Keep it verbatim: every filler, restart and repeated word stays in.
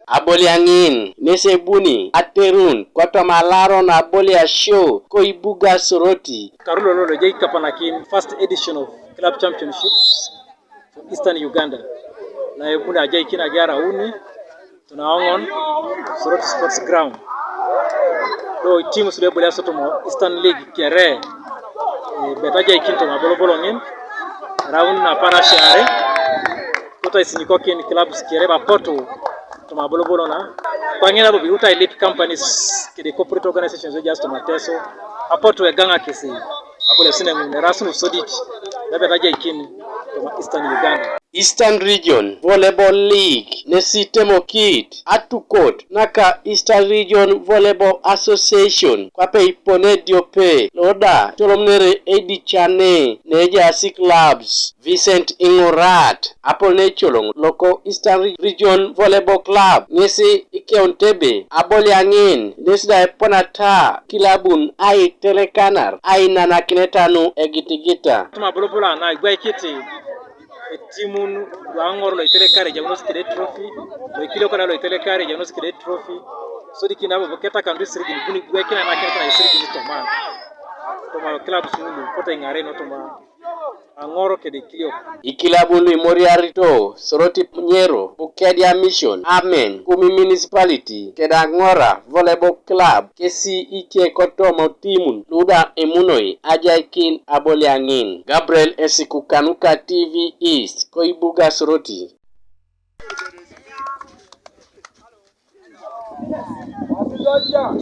Aboliaŋin nes ebuni aterun kotoma alaron abolia show ko ibuga Soroti. Karu lo lo lo ejai kapanakin first edition of club championship for Eastern Uganda. Na ebuni ajaikin agia ara uni tona oŋon Soroti Sports Ground. Do teams lu ebolias toma Eastern League kere, eh, bet ajaikin toma abolobolo ŋin, araun na parasia are, kota isinyikokin clubs kere bapotu toma abolobolo na. Kwaŋin abo biutai lip companies kede corporate organizations ejaas toma Teso, apotu egaŋakisi aboliasin ŋun, eraas nu sodit, bebet ajaikin toma Eastern Uganda. Eastern Region Volleyball League nesi temokit atukot naka Eastern Region Volleyball Association kwape ipone diope loda tolomunere eidicane neejaasi clubs. Vincent Iŋurat apol necoloŋ loko Eastern Region Volleyball Club ŋesi ikeunit ebe aboliaŋin nes da eponata kilabun aitelekanar ainanakineta nu egitigita. Toma abolobolo na igwaikiti etimun luaŋor loitelekar ejaunos kede trophy, loikiliok da loitelekar ejaunos kede trophy. Sodikin abo bo ketakanut isirigin buni igwaikin anakineta na isirigin toma, toma clubs ŋulu, kota iŋaren toma aŋor kede ikiliok. Ikilabun lu imoriarito Soroti, Nyero, Bukedea Mission, Amen, Kumi Municipality, keda Ŋora Volleyball Club, kesi ice kotoma timun luda emunoi ajaikin aboliaŋin. Gabriel Esiku kanuka T V East, koibuga Soroti.